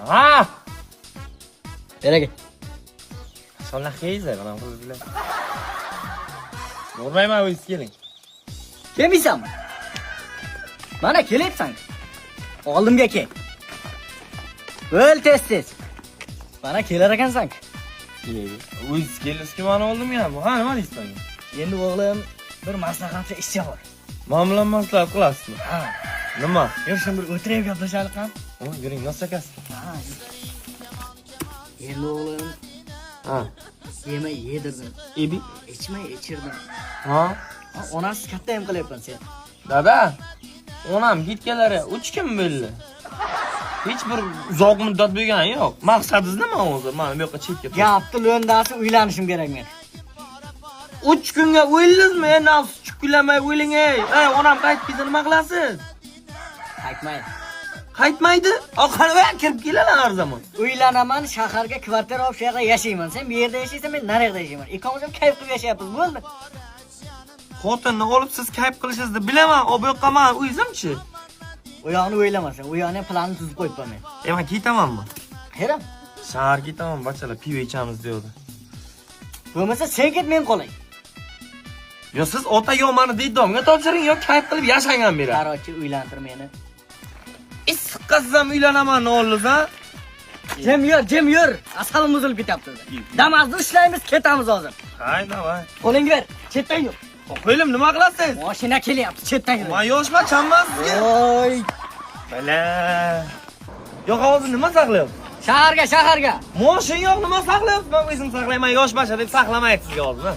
Ha! Beraka. Sonla xeyza, mana qilib bilan. Urmayman, o'zingiz keling. Kelmaysanmi? Mana kelyapsan. Oldimga kel. Bo'l, tez tez. Mana kelar ekansan. O'zingiz keldingizki mani oldimga. Ha, nima deysiz menga? Endi o'g'lim, bir maslahatli ishcha bor. Men bilan maslahat qilasizmi? Ha. Nima? Yur, bir o'tirib gaplashaylik ham. O, yuring, nos akasi. Ha. Endi o'g'lim, Ha. yema yedirdim, Ebi. ichma ichirdim. Ha? Ha, onasiz katta ham qilyapman sen. Dada, onam ketganlari 3 kun bo'ldi. Hech bir uzoq muddat bo'lgani yo'q. Maqsadingiz nima o'zi? Mana bu yoqqa chetga. Gapni lo'ndasi, uylanishim kerak men. 3 kunga o'ldingizmi? E, nafs chukulamay o'ling ey. Ey, onam qaytib kelsa nima qilasiz? Qaytmaydi. Qaytmaydi. Oqarva kirib keladi har zamon. Uylanaman, shaharga kvartira olib shu yerda yashayman. Sen bu yerda yashaysan, men nariyoqda yashayman. Ikkovimiz ham kayf qilib yashayapmiz, bo'ldi. Xotinni olib siz kayf qilishingizni bilaman. O bu yoqqa man o'zimchi. U yoqni o'ylamasan, u yoqni ham planini tuzib qo'yibman men. E, man ketamanmi? Qayerga? Shaharga ketaman, bachalar pivo ichamiz deydi. Bo'lmasa sen ket, men qolay. Yo siz ota yo mani dedomga topshiring, yo kayf qilib yashang ham beradi. Короче, uylantir meni. Issiqqa siz ham uylanaman oldingiz ha? Jim yur, jim yur. Asalim buzilib ketyapti. Damazni ushlaymiz, ketamiz hozir. Hay, давай. Qo'lingni ber, chetdan yur. Qo'ylim, nima qilasiz? Mashina kelyapti, chetdan yur. Man yoshman, chanman sizga. Oy, Bala. Yo'q, hozir nima saqlayapsiz? Shaharga, shaharga. Moshin yo'q, nima saqlayapsiz? Men o'zim saqlayman, yosh basha deb saqlamaydi sizga hozir. Ha?